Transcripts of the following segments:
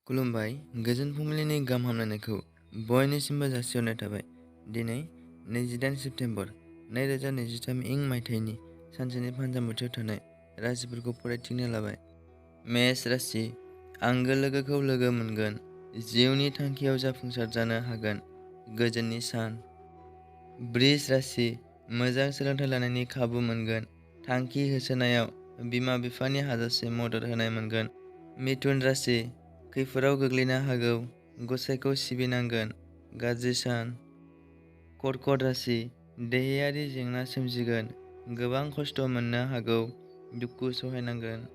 खुलुमबाय गोजोन फुंबिलिनि गाहाम हामलायनायखौ बयनिसिमबो जासिहरनाय थाबाय। दिनै 28 सेप्तेम्बर 2023 इं मायथाइनि सानसेनि फानजामुथियाव थानाय राशिफोरखौ फरायथिंनो लाबाय। मेष राशि, आंगो लोगोखौ लोगो मोनगोन, जिउनि थांखियाव जाफुंसार जानो हागोन, गोजोननि सान। बृष राशि, मोजां सोलोंथाइ लानायनि खाबु मोनगोन, थांखि होसोनायाव बिमा बिफानि हाजासे मदद होनाय मोनगोन। मिथुन राशि, खैफोदाव गोग्लैनो हागौ, गसाइखौ सिबिनांगोन, गाज्रि सान। कर्कट राशि, देहायारि जेंना सोमजिगोन, गोबां खस्थ' मोननो हागौ, दुखु सहायनांगोन।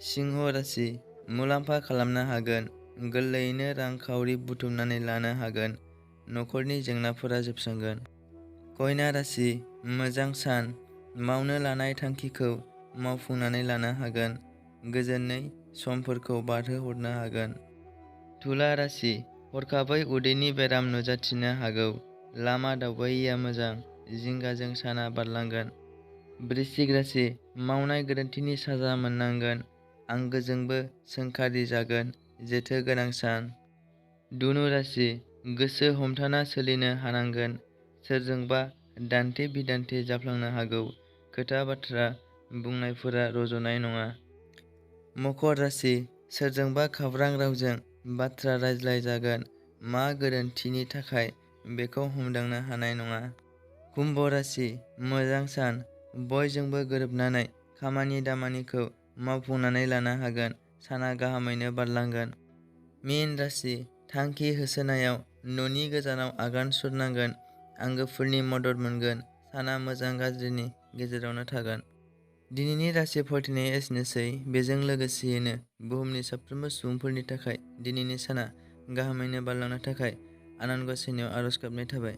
सिंह राशि, मुलाम्फा खालामनो हागोन, गोरलैयैनो रां-खावरि बुथुमनानै लानो हागोन, नखरनि जेंनाफोरा जोबस्रांगोन। कन्या राशि, मोजां सान, मावनो लानाय थांखिखौ मावफुंनानै लानो हागोन, गोजोनै समफोरखौ बारहोहरनो हागोन। तुला राशि, हरखाबै उदैनि बेराम नुजाथिनो हागौ, लामा दावबायैया मोजां, जिंगाजों साना बारलांगोन। वृश्चिक राशि, मावनाय गोरोन्थिनि साजा मोननांगोन, आंगोजोंबो सोंखारि जागोन, जेथो गोनां सान। धनु राशि, गोसो हमथाना सोलिनो हानांगोन, सोरजोंबा दान्थे-बिदान्थे जाफ्लांनो हागौ, खोथा बाथ्रा बुंनायफोरा रज'नाय नङा। मकर राशि, सोरजोंबा खाब्रां रावजों बाथ्रा रायज्लाय जागोन, मा गोरोन्थिनि थाखाय बेखौ हमदांनो हानाय नङा। कुम्भ राशि, मोजां सान, बयजोंबो गोरोबनानै खामानि दामानिखौ मावफुंनानै लानो हागोन, साना गाहामैनो बारलांगोन। मीन राशि, थांखि होसोनायाव न'नि गोजानाव आगान सुरनांगोन, आंगोफोरनि मदद मोनगोन, साना मोजां गाज्रिनि गेजेरावनो थागोन। दिनैनि राशि फरायथिनाया एसेनोसै। बेजों लोगोसेयैनो बुहुमनि साफ्रोमबो सुबुंफोरनि थाखाय दिनैनि साना गाहामैनो बारलांनो थाखाय आनान गसाइनियाव आरज गाबनाय थाबाय।